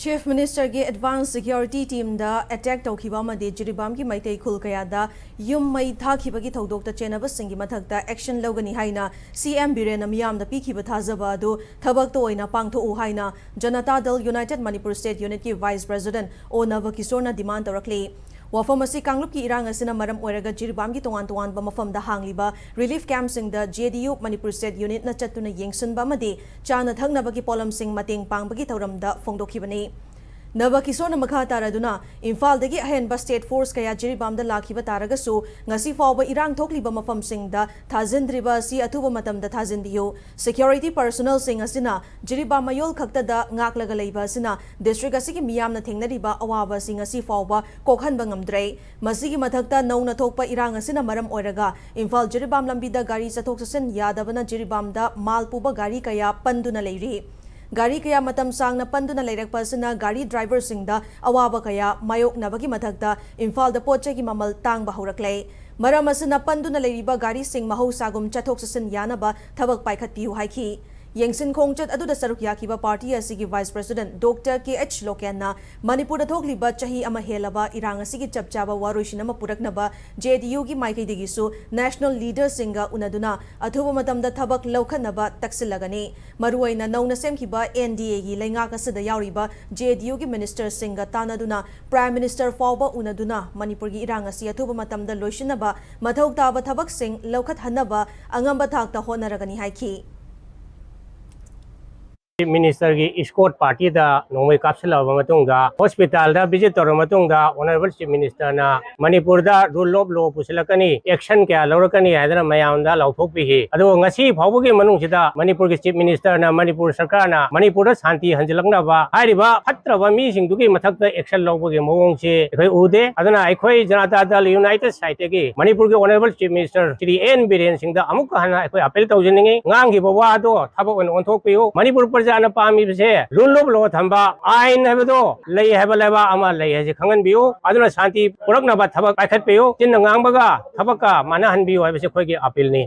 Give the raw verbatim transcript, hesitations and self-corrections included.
Chief Ministerꯒꯤ Advanced Security Teamꯗ attack ꯇꯧꯈꯤꯕ ꯑꯃꯗꯤ ꯖꯤꯔꯤꯕꯥꯝꯒꯤ ꯃꯩꯇꯩ ꯈꯨꯜ ꯀꯌꯥꯗ ꯌꯨꯝ ꯃꯩ ꯊꯥꯈꯤꯕꯒꯤ ꯊꯧꯗꯣꯛꯇ ꯆꯦꯟꯅꯕꯁꯤꯡꯒꯤ ꯃꯊꯛꯇ action ꯂꯧꯒꯅꯤ ꯍꯥꯏꯅ ꯁꯤ ꯑꯦꯝ ꯕꯤꯔꯦꯟꯅ ꯃꯤꯌꯥꯝꯗ ꯄꯤꯈꯤꯕ ꯊꯥꯖꯕ ꯑꯗꯨ ꯊꯕꯛꯇ ꯑꯣꯏꯅ ꯄꯥꯡꯊꯣꯛꯎ ꯍꯥꯏꯅ ꯖꯅꯇꯥ ꯗꯜ United Manipur State Unitꯀꯤ Vice President ꯑꯣ ꯅꯕ ꯀꯤꯁꯣꯔꯅ demand ꯇꯧꯔꯛꯂꯤ꯫ ꯋꯥꯐꯝ ꯑꯁꯤ ꯀꯥꯡꯂꯨꯞꯀꯤ ꯏꯔꯥꯡ ꯑꯁꯤꯅ ꯃꯔꯝ ꯑꯣꯏꯔꯒ ꯖꯤꯔꯤꯕꯥꯝꯒꯤ ꯇꯣꯉꯥꯟ ꯇꯣꯉꯥꯟꯕ ꯃꯐꯝꯗ ꯍꯥꯡꯂꯤꯕ relief campꯁꯤꯡꯗ J D U Manipur State Unitꯅ ꯆꯠꯇꯨꯅ ꯌꯦꯡꯁꯤꯟꯕ ꯑꯃꯗꯤ ꯆꯥꯅ ꯊꯛꯅꯕꯒꯤ ꯄꯣꯠꯂꯝꯁꯤꯡ ꯃꯇꯦꯡ ꯄꯥꯡꯕꯒꯤ ꯊꯧꯔꯝꯗ ꯐꯣꯡꯗꯣꯛꯈꯤꯕꯅꯤ꯫ ꯅꯕ ꯀꯤꯁꯣꯔꯅ ꯃꯈꯥ ꯇꯥꯔꯗꯨꯅ, ꯏꯝꯐꯥꯜꯗꯒꯤ ꯑꯍꯦꯟꯕ state force ꯀꯌꯥ ꯖꯤꯔꯤꯕꯥꯝꯗ ꯂꯥꯛꯈꯤꯕ ꯇꯥꯔꯒꯁꯨ, ꯉꯁꯤ ꯐꯥꯎꯕ ꯏꯔꯥꯡ ꯊꯣꯛꯂꯤꯕ ꯃꯐꯝꯁꯤꯡꯗ ꯊꯥꯖꯤꯟꯗ꯭ꯔꯤꯕ ꯑꯁꯤ ꯑꯊꯨꯕ ꯃꯇꯝꯗ ꯊꯥꯖꯤꯟꯕꯤꯌꯨ꯫ Security personnelꯁꯤꯡ ꯑꯁꯤꯅ ꯖꯤꯔꯤꯕꯥꯝ ꯃꯌꯣꯜ ꯈꯛꯇꯗ ꯉꯥꯛꯂꯒ ꯂꯩꯕ ꯑꯁꯤꯅ district ꯑꯁꯤꯒꯤ ꯃꯤꯌꯥꯝꯅ ꯊꯦꯡꯅꯔꯤꯕ ꯑꯋꯥꯕ ꯑꯁꯤ ꯉꯁꯤ ꯐꯥꯎꯕ ꯀꯣꯛꯍꯟꯕ ꯉꯝꯗ꯭ꯔꯦ꯫ ꯃꯁꯤꯒꯤ ꯃꯊꯛꯇ, ꯅꯧꯅ ꯊꯣꯛꯄ ꯏꯔꯥꯡ ꯑꯁꯤꯅ ꯃꯔꯝ ꯑꯣꯏꯔꯒ ꯏꯝꯐꯥꯜ ꯖꯤꯔꯤꯕꯥꯝ ꯂꯝꯕꯤꯗ ꯒꯥꯔꯤ ꯆꯠꯊꯣꯛ ꯆꯠꯁꯤꯟ ꯌꯥꯗꯕꯅ ꯖꯤꯔꯤꯕꯥꯝꯗ ꯃꯥꯜ ꯄꯨꯕ ꯒꯥꯔꯤ ꯀꯌꯥ ꯄꯟꯗꯨꯅ ꯂꯩꯔꯤ꯫ ꯒꯥꯔꯤ ꯀꯌꯥ ꯃꯇꯝ ꯁꯥꯡꯅ ꯄꯟꯗꯨꯅ ꯂꯩꯔꯛꯄ ꯑꯁꯤꯅ ꯒꯥꯔꯤ driverꯁꯤꯡꯗ ꯑꯋꯥꯕ ꯀꯌꯥ ꯃꯥꯌꯣꯛꯅꯕꯒꯤ ꯃꯊꯛꯇ ꯏꯝꯐꯥꯜꯗ ꯄꯣꯠ ꯆꯩꯒꯤ ꯃꯃꯜ ꯇꯥꯡꯕ ꯍꯧꯔꯛꯂꯦ꯫ ꯃꯔꯝ ꯑꯁꯤꯅ ꯄꯟꯗꯨꯅ ꯂꯩꯔꯤꯕ ꯒꯥꯔꯤꯁꯤꯡ ꯃꯍꯧꯁꯥꯒꯨꯝ ꯆꯠꯊꯣꯛ ꯆꯠꯁꯤꯟ ꯌꯥꯅꯕ ꯊꯕꯛ ꯄꯥꯏꯈꯠꯄꯤꯌꯨ ꯍꯥꯏꯈꯤ꯫ ꯌꯦꯡꯁꯤꯟ ꯈꯣꯡꯆꯠ ꯑꯗꯨꯗ ꯁꯔꯨꯛ ꯌꯥꯈꯤꯕ party ꯑꯁꯤꯒꯤ Vice President Doctor K H ꯂꯣꯀꯦꯟꯅ ꯃꯅꯤꯄꯨꯔꯗ ꯊꯣꯛꯂꯤꯕ ꯆꯍꯤ ꯑꯃ ꯍꯦꯜꯂꯕ ꯏꯔꯥꯡ ꯑꯁꯤꯒꯤ ꯆꯞ ꯆꯥꯕ ꯋꯥꯔꯣꯏꯁꯤꯟ ꯑꯃ ꯄꯨꯔꯛꯅꯕ J D Uꯒꯤ ꯃꯥꯏꯀꯩꯗꯒꯤꯁꯨ national leaderꯁꯤꯡꯒ ꯎꯅꯗꯨꯅ ꯑꯊꯨꯕ ꯃꯇꯝꯗ ꯊꯕꯛ ꯂꯧꯈꯠꯅꯕ ꯇꯛꯁꯤꯜꯂꯒꯅꯤ꯫ ꯃꯔꯨꯑꯣꯏꯅ ꯅꯧꯅ ꯁꯦꯝꯈꯤꯕ N D Aꯒꯤ ꯂꯩꯉꯥꯛ ꯑꯁꯤꯗ ꯌꯥꯎꯔꯤꯕ J D Uꯒꯤ ministerꯁꯤꯡꯒ ꯇꯥꯟꯅꯗꯨꯅ Prime Minister ꯐꯥꯎꯕ ꯎꯅꯗꯨꯅ ꯃꯅꯤꯄꯨꯔꯒꯤ ꯏꯔꯥꯡ ꯑꯁꯤ ꯑꯊꯨꯕ ꯃꯇꯝꯗ ꯂꯣꯏꯁꯤꯟꯅꯕ ꯃꯊꯧ ꯇꯥꯕ ꯊꯕꯛꯁꯤꯡ ꯂꯧꯈꯠꯍꯟꯅꯕ ꯑꯉꯝꯕ ꯊꯥꯛꯇ ꯍꯣꯠꯅꯔꯒꯅꯤ ꯍꯥꯏꯈꯤ꯫ Chief Ministerꯒꯤ escort partyꯗ ꯅꯣꯡꯃꯩ ꯀꯥꯞꯁꯤꯜꯂꯛꯂꯕ ꯃꯇꯨꯡꯗ, hospitalꯗ visit ꯇꯧꯔꯕ ꯃꯇꯨꯡꯗ, Honourable Chief Ministerꯅ ꯃꯅꯤꯄꯨꯔꯗ rule of law ꯄꯨꯁꯤꯜꯂꯛꯀꯅꯤ, action ꯀꯌꯥ ꯂꯧꯔꯛꯀꯅꯤ ꯍꯥꯏꯗꯅ ꯃꯌꯥꯝꯗ ꯂꯥꯎꯊꯣꯛꯄꯤꯈꯤ꯫ ꯑꯗꯨꯒ ꯉꯁꯤ ꯐꯥꯎꯕꯒꯤ ꯃꯅꯨꯡꯁꯤꯗ ꯃꯅꯤꯄꯨꯔꯒꯤ Chief Ministerꯅ, ꯃꯅꯤꯄꯨꯔ ꯁꯔꯀꯥꯔꯅ ꯃꯅꯤꯄꯨꯔꯗ ꯁꯥꯟꯇꯤ ꯍꯟꯖꯤꯜꯂꯛꯅꯕ, ꯍꯥꯏꯔꯤꯕ ꯐꯠꯇ꯭ꯔꯕ ꯃꯤꯁꯤꯡꯗꯨꯒꯤ ꯃꯊꯛꯇ action ꯂꯧꯕꯒꯤ ꯃꯑꯣꯡꯁꯤ ꯑꯩꯈꯣꯏ ꯎꯗꯦ꯫ ꯑꯗꯨꯅ ꯑꯩꯈꯣꯏ ꯖꯅꯇꯥ ꯗꯜ United Sideꯇꯒꯤ ꯃꯅꯤꯄꯨꯔꯒꯤ Honourable Chief Minister Shri N Biren ꯁꯤꯡꯗ ꯑꯃꯨꯛꯀ ꯍꯟꯅ ꯑꯩꯈꯣꯏ appeal ꯇꯧꯖꯅꯤꯡꯉꯤ꯫ ꯉꯥꯡꯈꯤꯕ ꯋꯥꯗꯣ ꯊꯕꯛ ꯑꯣꯏꯅ ꯑꯣꯟꯊꯣꯛꯄꯤꯌꯨ꯫ ꯃꯅꯤꯄꯨꯔ ꯄ꯭ꯔꯖꯥꯅ ꯄꯥꯝꯃꯤꯕꯁꯦ rule of law ꯊꯝꯕ, ꯑꯥꯏꯟ ꯍꯥꯏꯕꯗꯣ ꯂꯩ ꯍꯥꯏꯕ ꯂꯩꯕꯥꯛ ꯑꯃ ꯂꯩ ꯍꯥꯏꯁꯦ ꯈꯪꯍꯟꯕꯤꯌꯨ꯫ ꯑꯗꯨꯅ ꯁꯥꯟꯇꯤ ꯄꯨꯔꯛꯅꯕ ꯊꯕꯛ ꯄꯥꯏꯈꯠꯄꯤꯌꯨ꯫ ꯆꯤꯟꯅ ꯉꯥꯡꯕꯒ ꯊꯕꯛꯀ ꯃꯥꯟꯅꯍꯟꯕꯤꯌꯨ ꯍꯥꯏꯕꯁꯦ ꯑꯩꯈꯣꯏꯒꯤ appealꯅꯤ꯫